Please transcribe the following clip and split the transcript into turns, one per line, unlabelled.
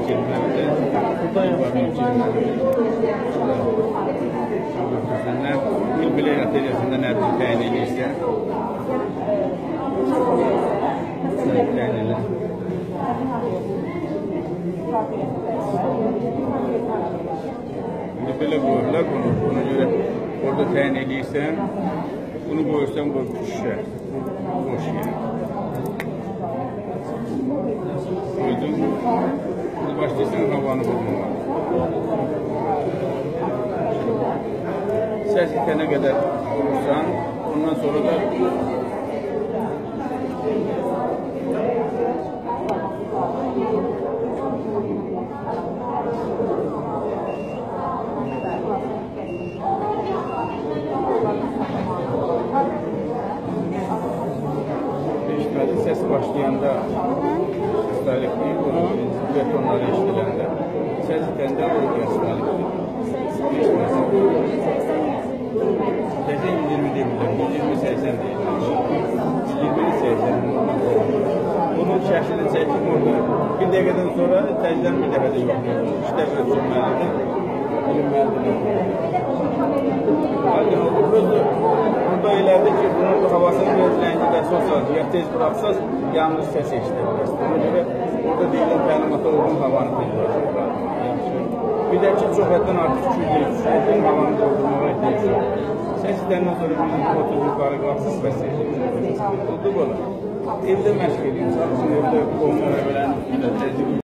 girməlidir. Burada götürsünlər. Bilək arteriyasında nəbzi təyin eləyirsə, təyin elə. İndi belə qoyurlar bunu. Buna görə orada təyin eləyirsən, bunu qoyursan bu şişə, boş yer. Qoydun, bunu başlayırsan havanı vurmağa. Səs itənə qədər vurursan, ondan sonra da ses başlayanda sistolikdir, betonları eşidiləndə, səs itəndə o diastolikdir. 80 120 deyirlər, 120-80 deyirlər. 120-80. Bunun şəklini çəkib orada. Bir dəqiqədən sonra təcdən bir dəfə də yoxlayır. 3 dəfə ölçülməlidir, bilinməlidir. Lakin o burada elədir ki, bunun havasını biraz ləngidəsi olsa, ya tez bıraxsaz, yalnız səs eşidə bilərsiniz. Ona görə orada deyilən təlimata uyğun havanı tez bıraxmaq. Bir də ki, çox həddən artıq 200 havanı doldurmağa ehtiyac yoxdur. Səs itəndən sonra 130 yuxarı qalxsız və səs eşidir. Oldu belə. Evdə məşq edin, çalışın evdə qonlara belə.